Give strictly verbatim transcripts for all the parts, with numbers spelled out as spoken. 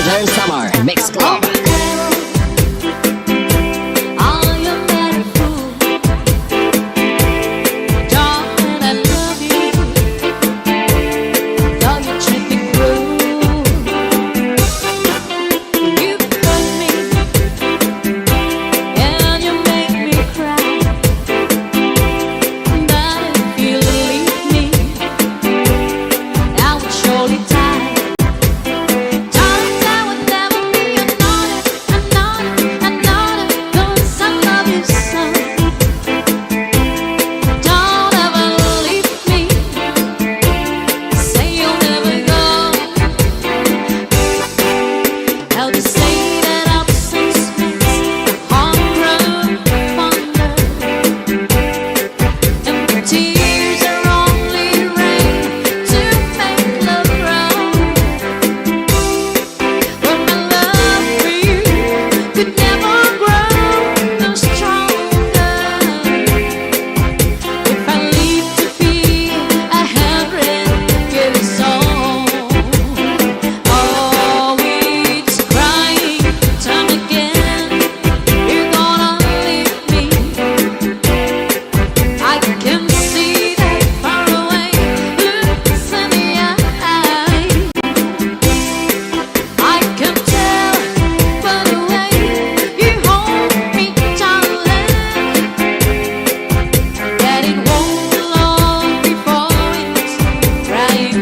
Darren Samar, Mix Club.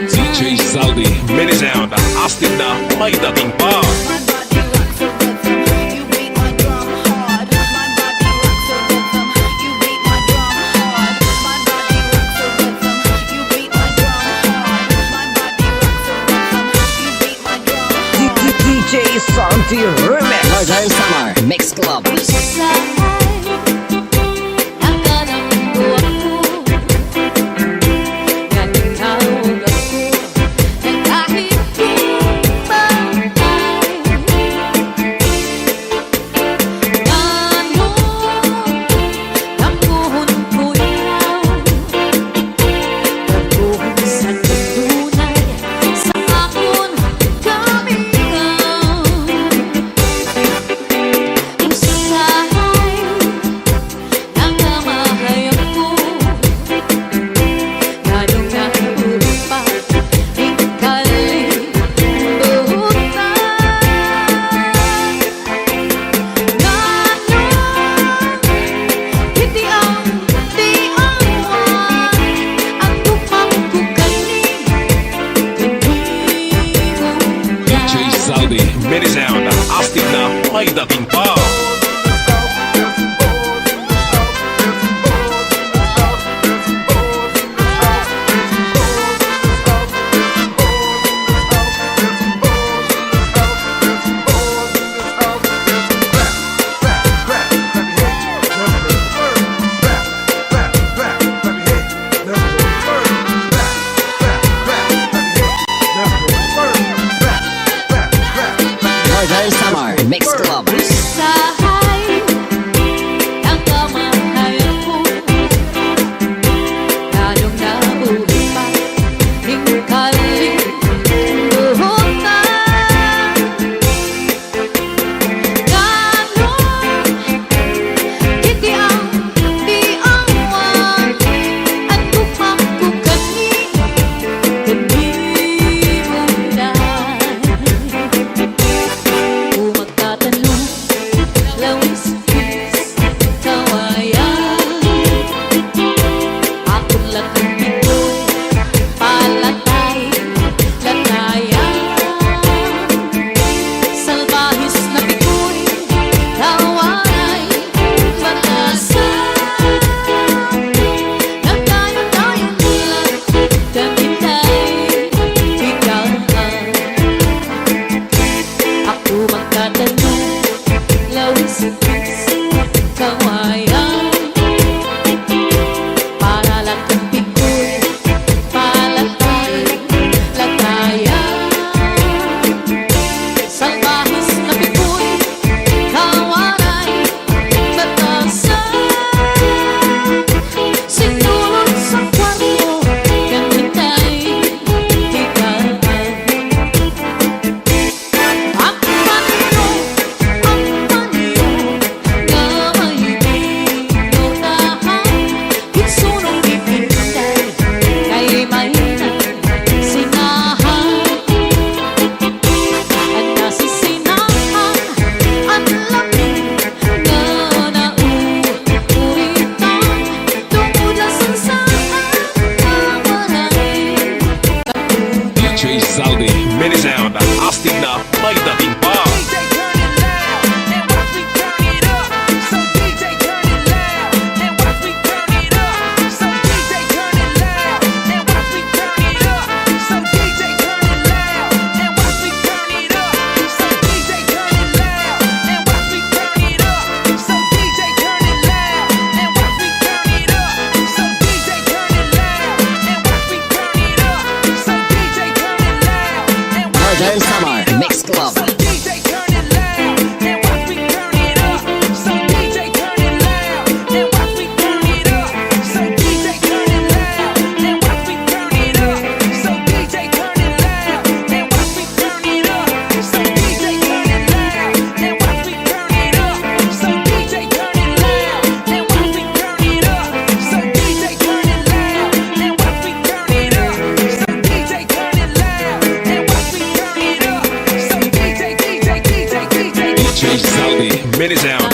D J Zaldi, mini sound, astig na, may dating pa. D-, D-, D J Santi Remix. Northern Samar Mix Club. D J Zaldi, mini sound, astig na, may dating pa. Northern Samar Mix Club. na may dating pa. Arjan Samar, Mix Club. D J Zaldy, Mini Sound.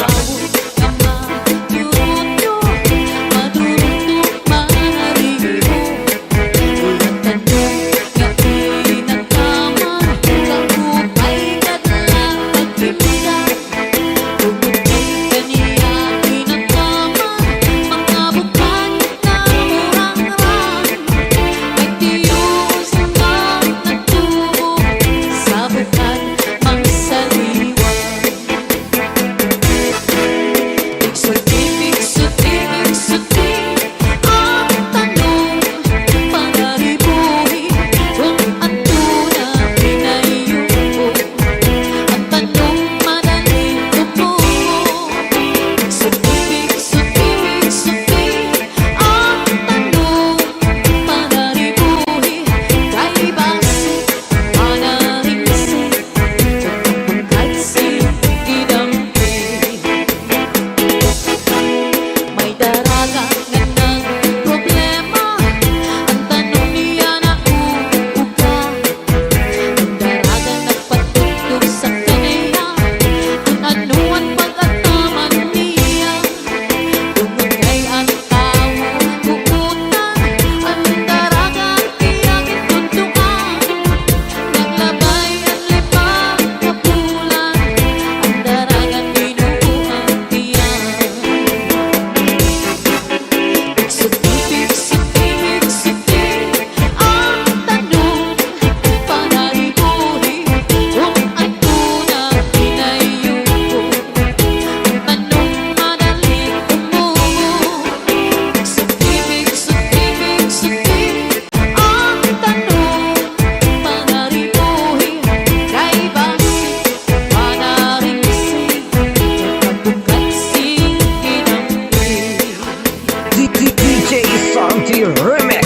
D J Santi Remix.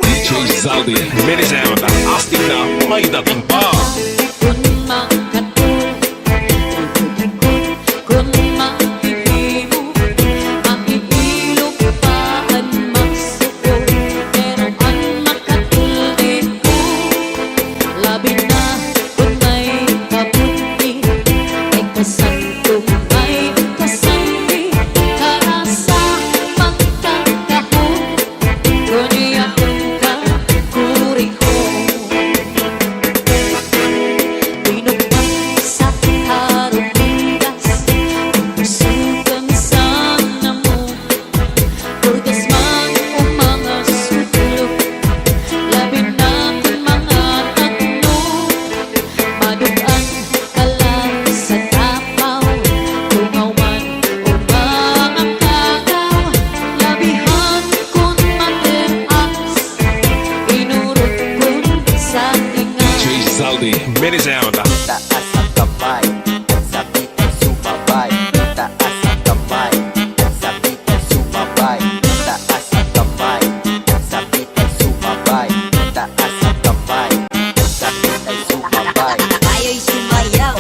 D J Zaldy, Mini Sound, astig na may dating pa. D J Zaldy, Mini Sound. Taas ang kamay, at sabik ay sumabay. Taas ang kamay, at sabik ay sumabay. Taas ang kamay, at sabik ay sumabay. Taas ang kamay, at sabik ay sumabay. Tayo'y sumayaw.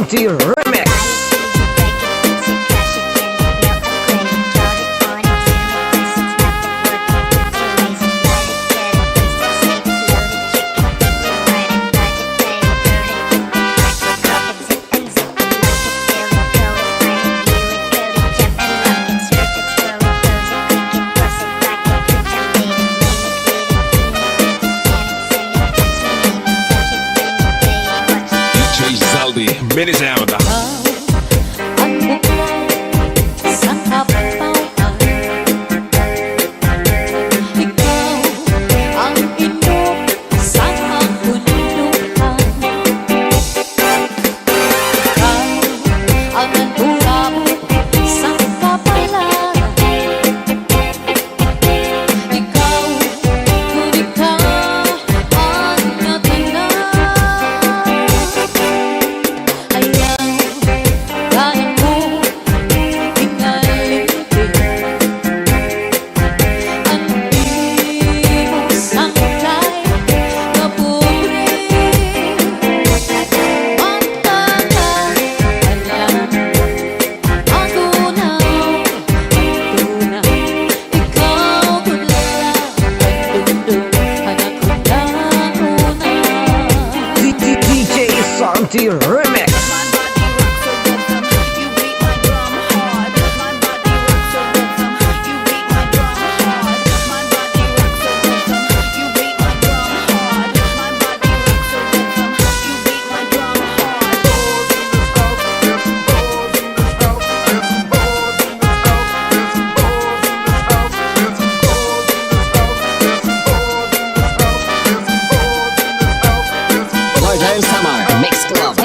Remix. D J Zaldi, Mini Sound. D J Santi Remix. Larger and Samar, Mix Club.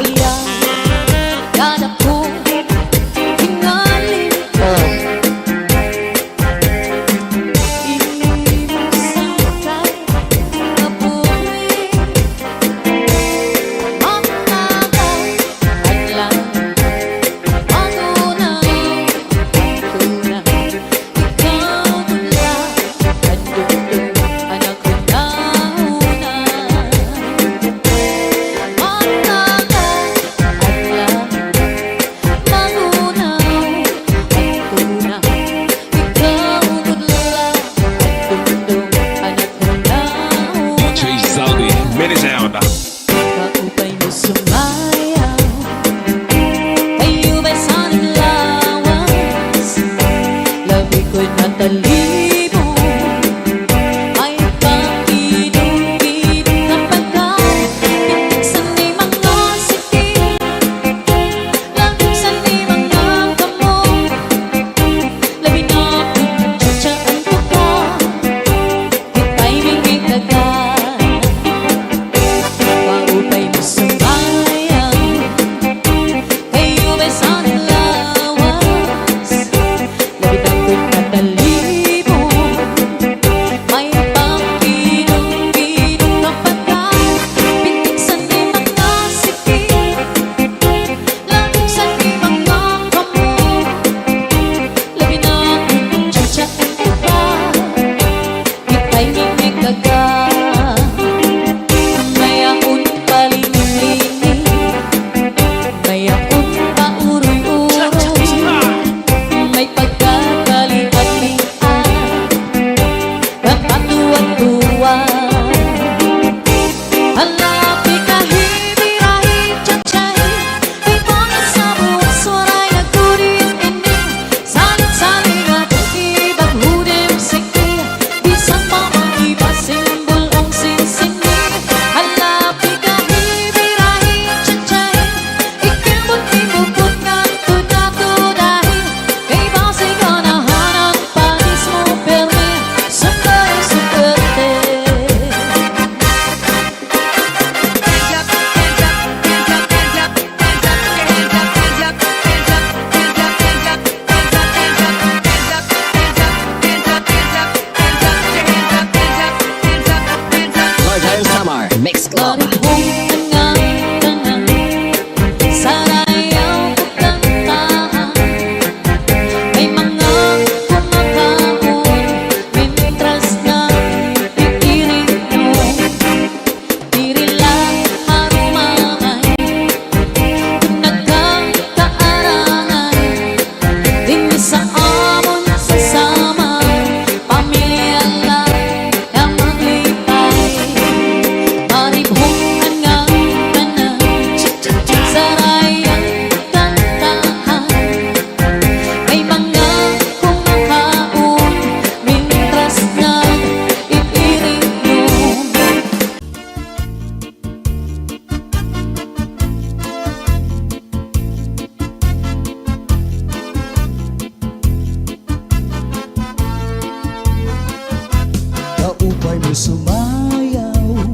Ay mo sumayaw,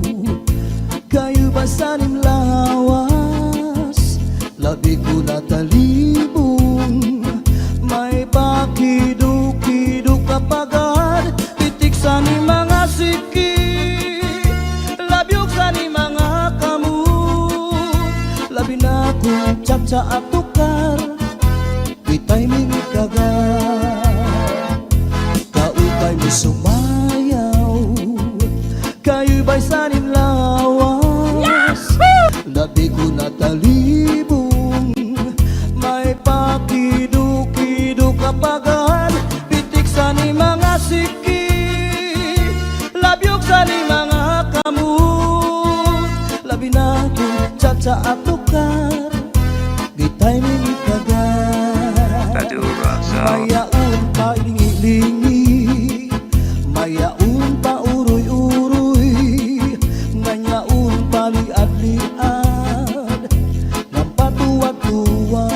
kay bas-an im lawas, labi ko natalibong, may pakidukidok ka pagad, pitik san im mga siki, labyog san im mga kamot, labi na kon tsatsa at tukar. Di timing ikagat, kaupay mo sumayaw, kay bas-an im lawas. Labi ko natalibong, may pakidukidok ka pagad, pitik san im mga siki, labyog san im mga kamot, labi na kon tsatsa at tukar. Di timing ikagat. Mayaon pa lingi-lingi, mayaon pa uroy-uroy, nganyaon pa liad-liad, ngan patuwad-tuwad.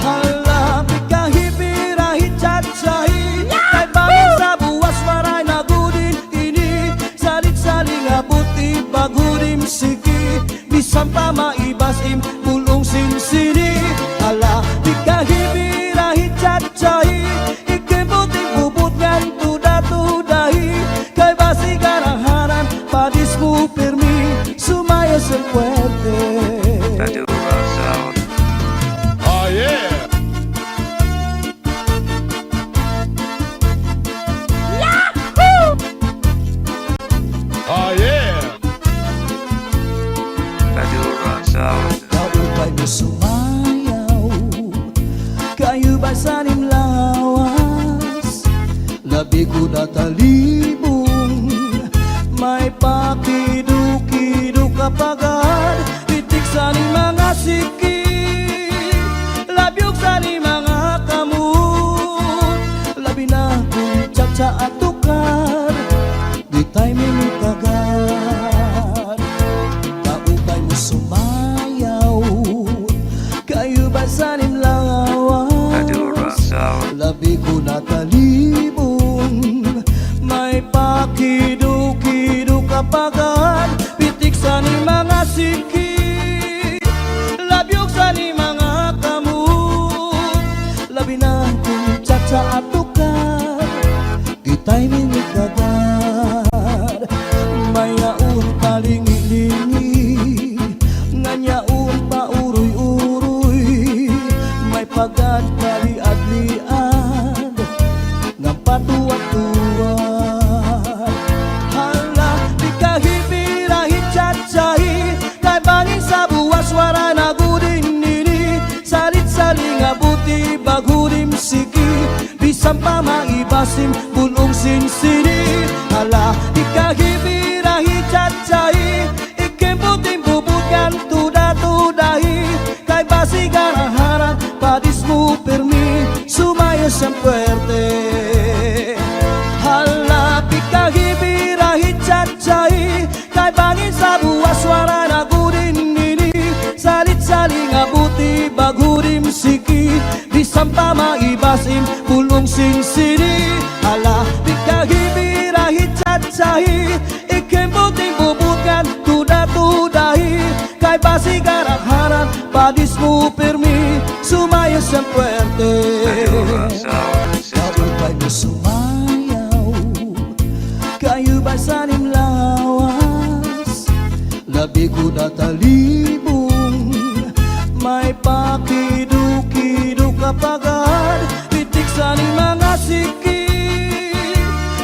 Hala, pikahi, pirahi, tsatsahi, kay bangin sa buwas waray na gud ini, salit-sali nga buti, bag-o it im siki, bisan pa maibas im bul-ong sinsini. Hala, pikahi, pirahi, tsatsahi, ikembot im bubot ngan tuda-tudahi, kay basi garaharan, padis mo pirmi, sumayaw sin puwerte. Oh, yeah! Yahoo! Oh, yeah! Kaupay mo sumayaw, kay bas-an im lawas, labi ko natalibong, may pakidukidok ka pagad, pitik san im mga siki, labyog san im mga kamot, labi na kon tsatsa at tukar. Di timing ikagat, kaupay mo sumayaw, kay bas-an im lawas, labi ko natalibong, may pakidukidok ka pagad, pitik san im mga siki, labyog san im mga kamot, labi na kon tsatsa at tukar. Di timing ikagat, mayaon pa lingi-lingi, nganyaon pa uroy-uroy, may pagad pa liad-liad, ngan patuwad-tuwad. Hala, pikahi, pirahi, tsatsahi, kay bangin sa buwas waray na gud ini, salit-sali nga buti, bag-o it im siki, bisan pa maibas im bul-ong sinsini. Hala, pikahi, pirahi, tsatsahi, ikembot im bubot ngan tuda-tudahi, kay basi garaharan, padis mo pirmi, sumayaw sin puwerte. Hala, pikahi, pirahi, tsatsahi, kay bangin sa buwas waray na gud ini, salit-sali nga buti, bag-o it im siki, bisan pa maibas im bul-ong sinsini. Hala, pikahi, pirahi, tsatsahi, ikembot im bubot ngan tuda-tudahi, kay basi garaharan, padis mo pirmi, sumayaw sin puwerte. Kaupay mo sumayaw, kay bas-an im lawas, labi ko natalibong, may pakidukidok ka pagad, pitik san im mga siki,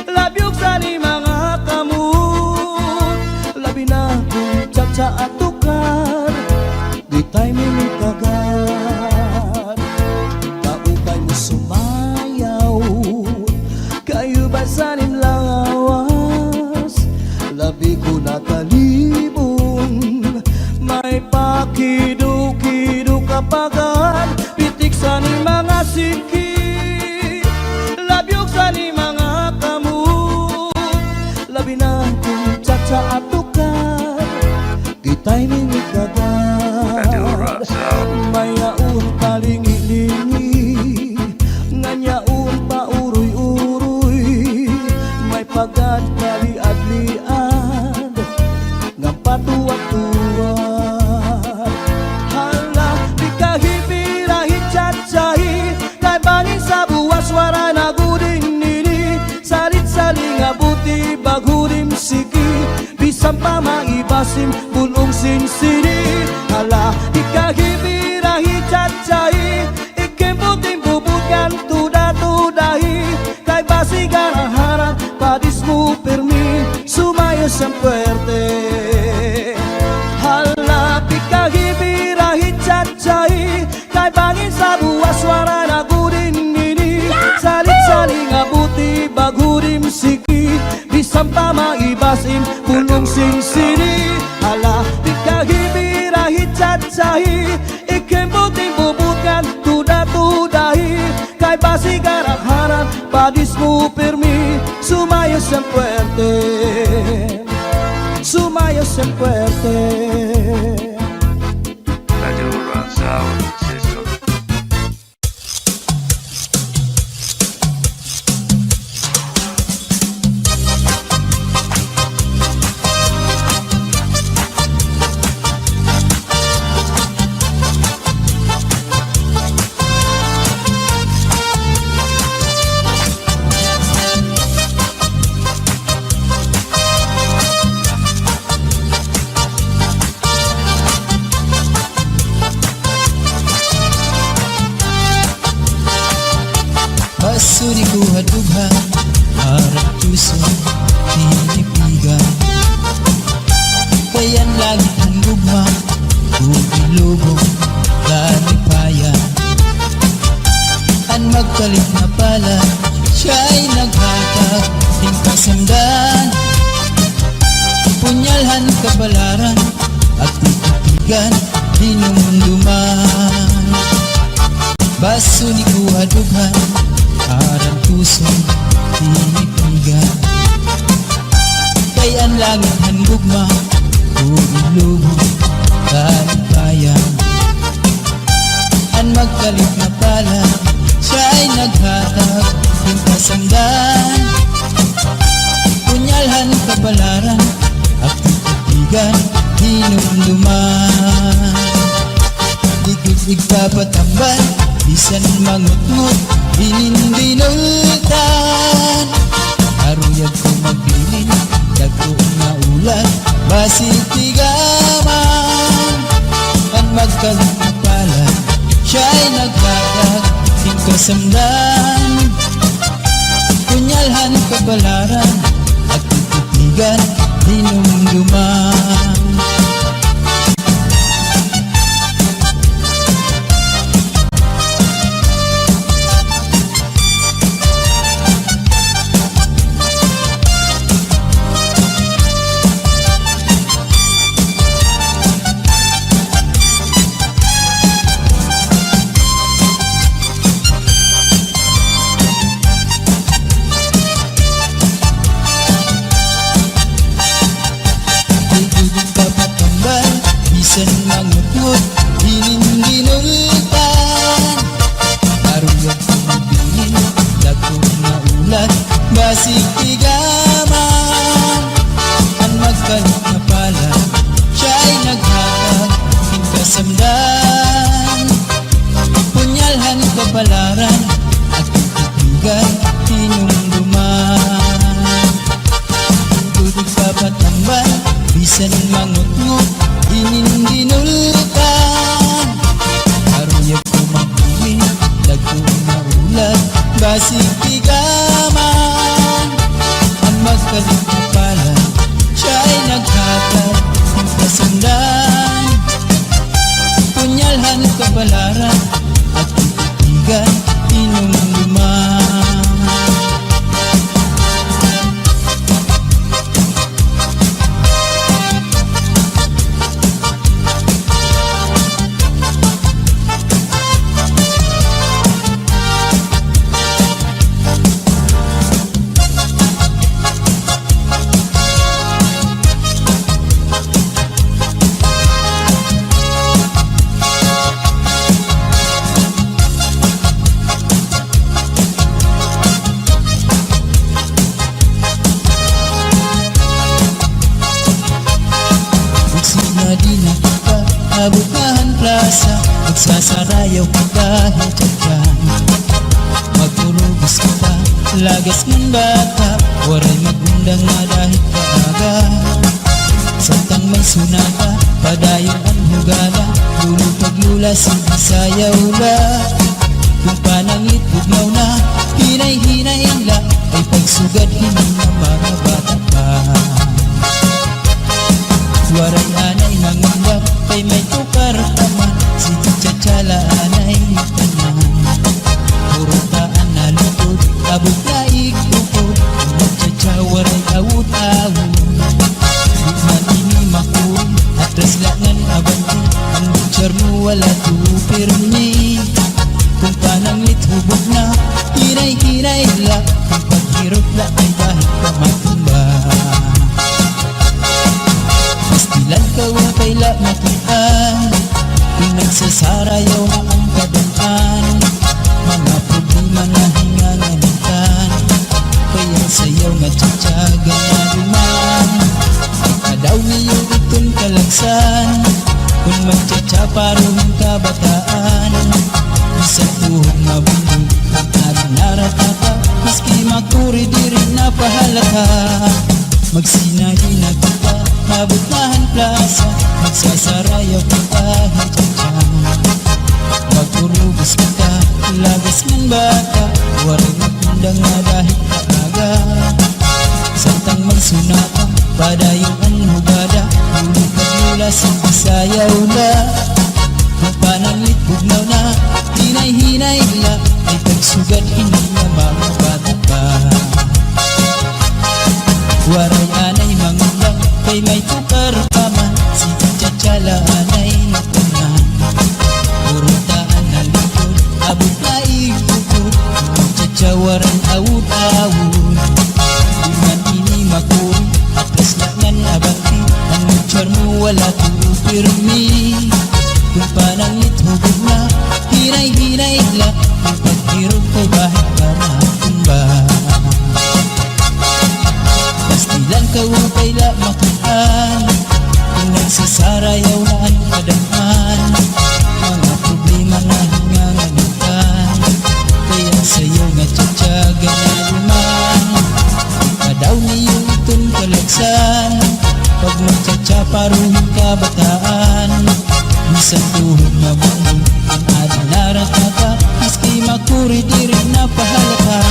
labyog san im mga kamot, labi na kon tsatsa at tukar. Di timing ikagat, kaupay mo sumayaw, kay bas-an im lawas, labi ko natalibong, may pakidukidok ka pagad, pitik san im mga siki, labyog san im mga kamot, labi na kon tsatsa at tukar. Di timing ikagat, mayaon pa lingi-lingi, nganyaon pa uroy-uroy, may Agad kaliad-liad ngan patuwad-tuwad. Hala, di ka hipira hitsatsahi, kay bangin sa buwas waray na gud in ini. Salit-sali nga buti bag-o it im siki, bisan pa maiba it im bulong sinsini. Hala, di ka hipira hitsatsahi, ikimbuting bubutngan tuda-tudahi, kay basi garaharan padismo pirmi, sumayaw siya puwerte. Hala, di ka hipira hitsatsahi, kay bangin sa buwas waray na gud in ini. Salit-sali nga buti bag-o it im siki, bisan pa maiba it im bulong sinsini. Hala, di ka hipira hitsatsahi, ikimbuting bubutngan tuda-tudahi, kay basi garaharan padismo pirmi, sumayaw siya puwerte. Sumayaw siya puwerte. Basuri ko ha dughan, aran tuson, tinipigan. Kay an langit han gugma, ug ilubong, kalipayan. An magkalit na palad, siya'y naghatag hin kasamdan. Punyal han kapalaran, at titigan, hinumduman. Basuri ko ha dughan, aran tuson, tinipigan. Kay an langit han gugma, ug ilubong, kalipayan. An magkalit na palad, siya'y naghatag hin kasamdan. Punyal han kapalaran, ak titigan, hinumduman. Di gud igpapatambal, bisan mangutngot, inin dinultan. Aruyag ko magbilin, dagko nga ulag, basi tigaman. An magkalit na palad, siya'y naghatag hin kasamdan. Punyal han kapalaran, ak titigan, hinumduman. Di gud igpapatambal, bisan mangutngot, inin dinultan. Aruyag ko magbilin, dagko nga ulag, basi tigaman. An magkalit na palad, siya'y naghatag hin kasamdan. Punyal han kapalaran, ak titigan, hinumduman. Di gud igpapatambal, bisan mangutngot, inin dinultan. Aruyag ko magbilin, dagko nga ulag, basi tigaman. Sasarayaw kita hin tiyatyan, magturubos kita, lagas ngan bata, waray mag-undang nga dahit kaaga. Samtang may sunata, padayon an hugada, lolo kag lola, sige sayaw la. Kon pananglit bugnaw na, hinay-hinay la, kay pagsugad hini nga mga bata pa. Waray anay mangundang, kay may tukar pa man, sige tiyatya la anay tanan. Puro taan na lutod, abot na igtukod, an magtiyatya waray awod-awod. Di man ini makuri, atras la ngan abante, an butcher mo wala tuo pirmi. Kon pananglit hubog na, hinay-hinay la, kon paghirot la kay dahit pa matumba. Pastilan ka, upay la makit-an, kon nagsasarayaw na an kadam-an. Mga problema na hin nganganintan, kay an sayaw nga tiyatya ganaduman. Padaw niyo iton kalagsan, kon magtiyatya paro hin kabataan. Bisan tuhod nga bundol, kon adi naratata, maski makuri diri na pahalata. Magsinahina kita, abot na han plasa, magsasarayaw kita hin tiyatya. Magturubos kita, lagas ngan bata, waray mag-undang nga dahit kaaga. Samtang may sunata, padayon an hugada, lolo kag lola, sige sayaw la. Kon pananglit bugnaw na, hinay-hinay la, kay pagsugad hini nga mga bata pa. Waray anay mangundang, kay may tukar pa man, sige tiyatya la anay tanan. Puro taan na lutod, abot na igtukod, an magtiyatya waray awod-awod. Di man ini makuri, atras la ngan abante, an butcher mo wala tuo pirmi. Kon pananglit hubog na, hinay-hinay la, kon paghirot kay dahit pa matumba. Pastilan ka, upay la makit-an, kon nagsasarayaw na an kadam-an. Mga problema na hin nganganintan, kay an sayaw nga tiyatya ganaduman. Padaw niyo iton kalagsan, pag magtiyatya paro hin kabataan. Bisan tuhod nga bundol, kon adi naratata, maski makuri diri na pahalata.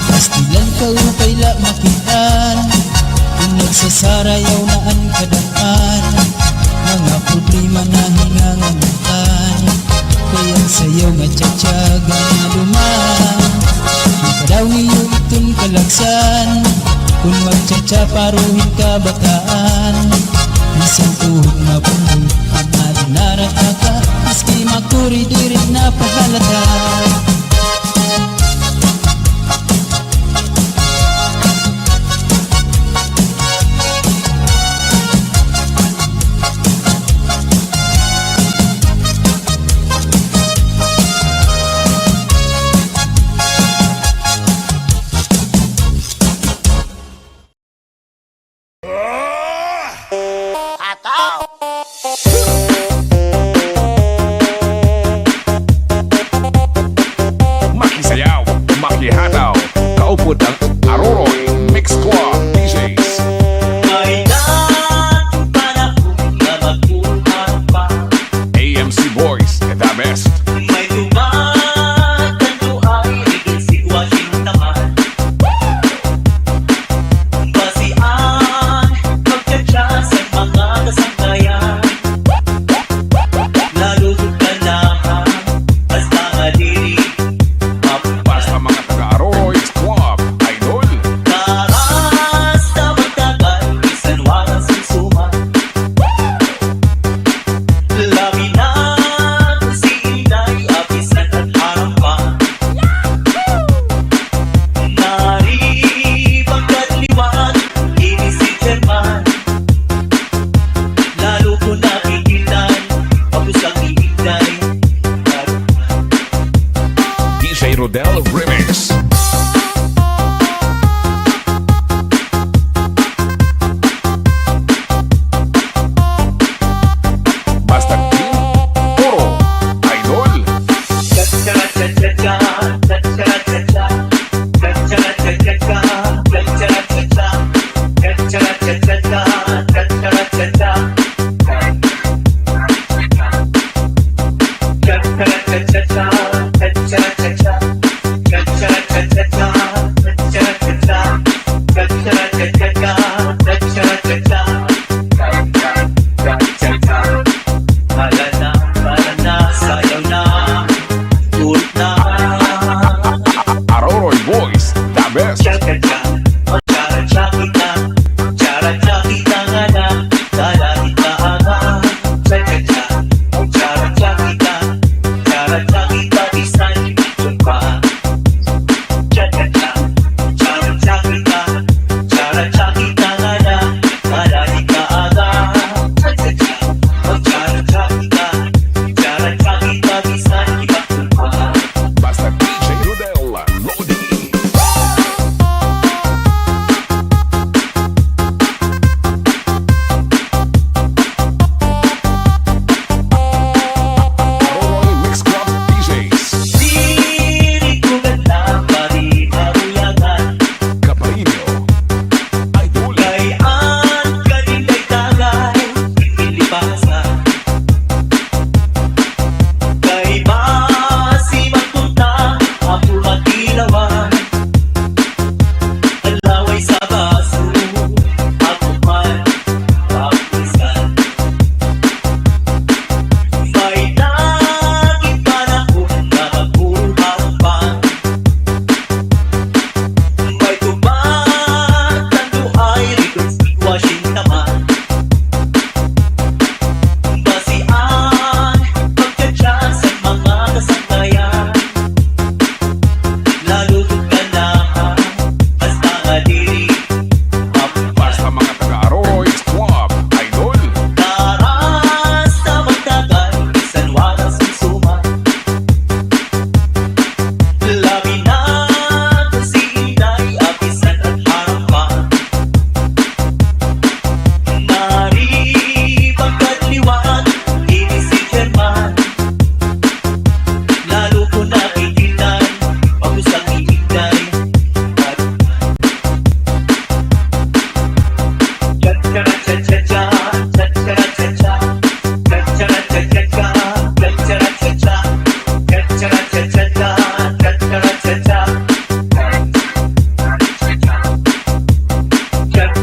Pastilan ka, upay la makit-an, kon nagsasarayaw na an kadam-an. Mga problema na hin nganganintan, kay an sayaw nga tiyatya ganaduman. Padaw niyo iton kalagsan, kon magtiyatya paro hin kabataan. Bisan tuhod nga bundol, kon adi naratata, maski makuri diri na pahalata. Ato! Makisayaw, makihataw, kaupod an Aroroy Mix Club D Js. May daan panahon nga magbuhat pa. A M C Boys, the best. May tumatagduay, didto si Washington naman. Basian, pagchat-chat sa mga kasangkayan.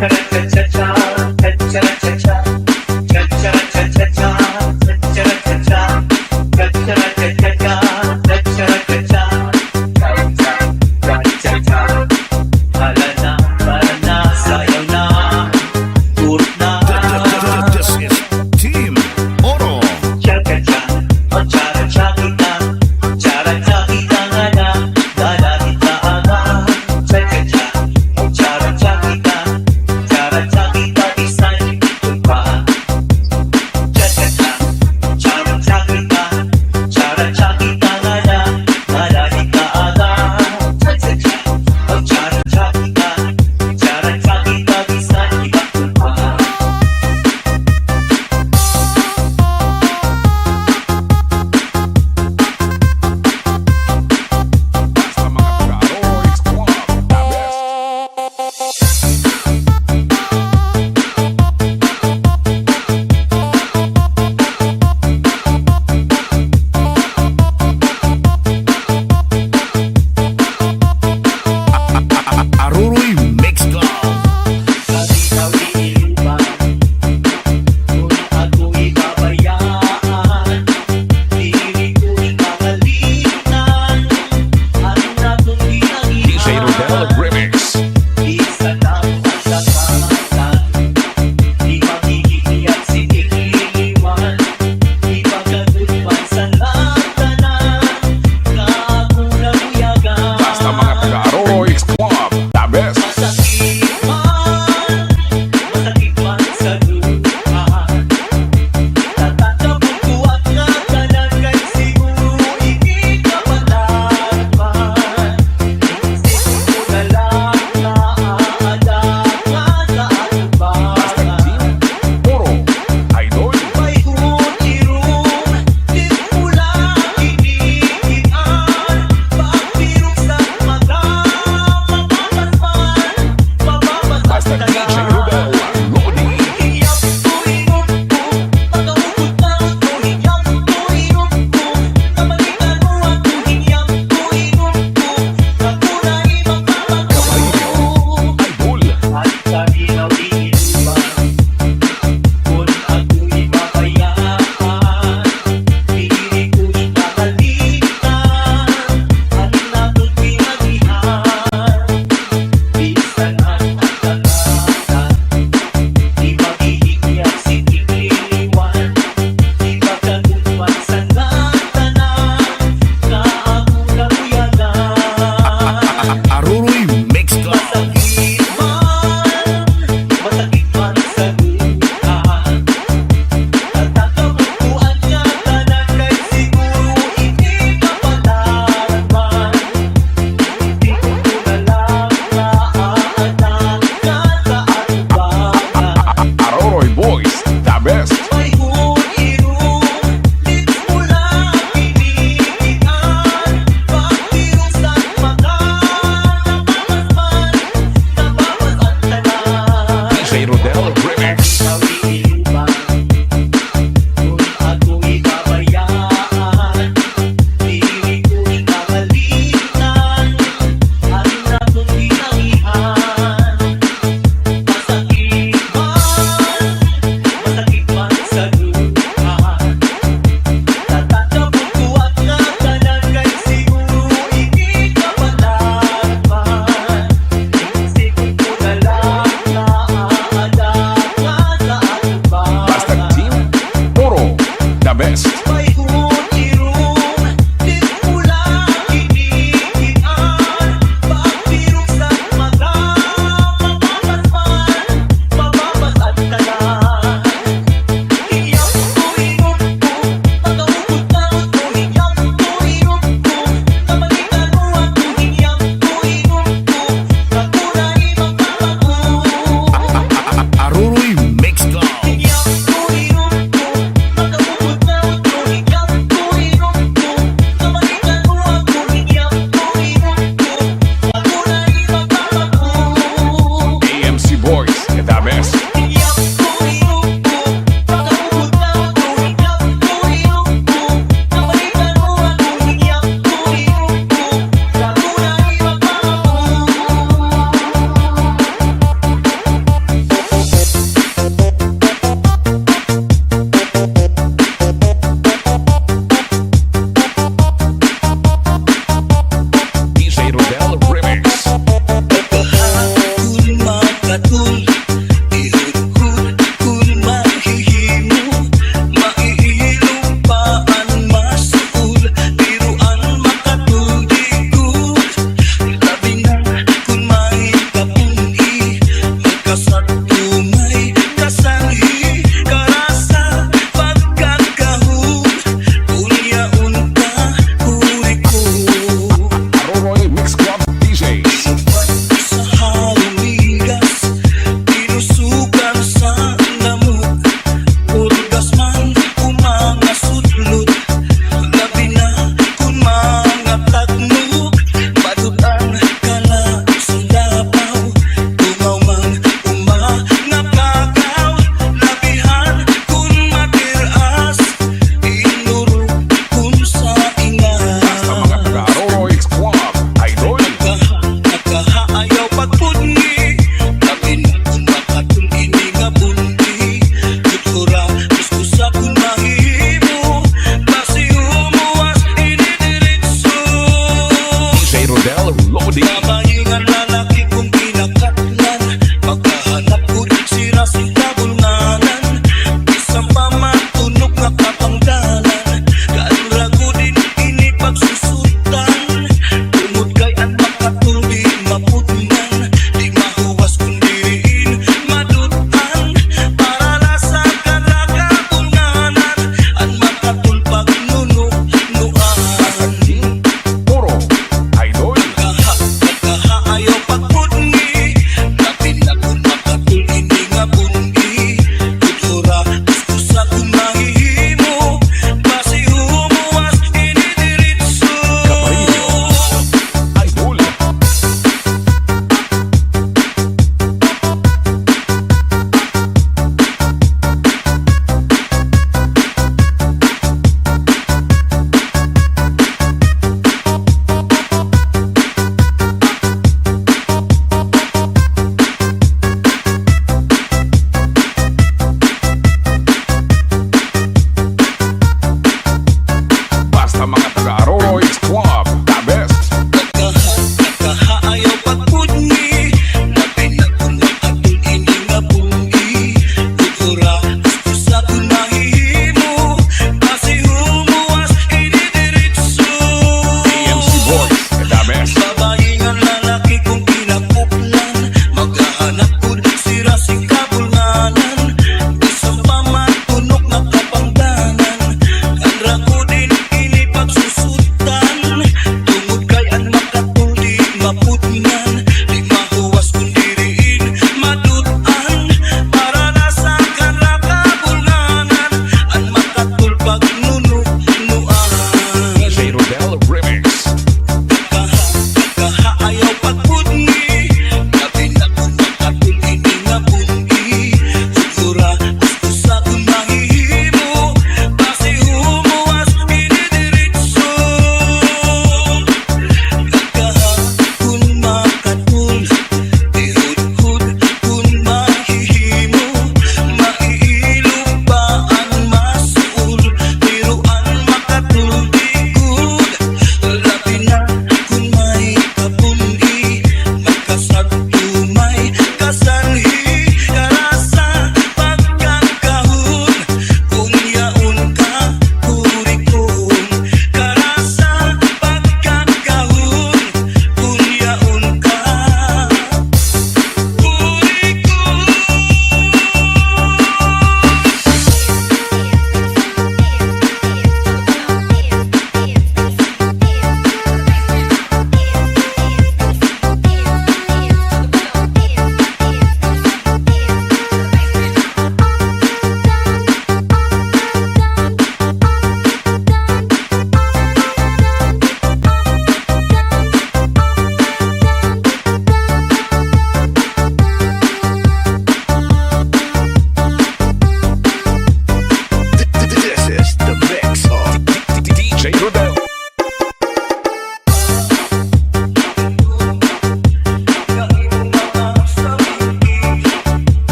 This is Team Oro.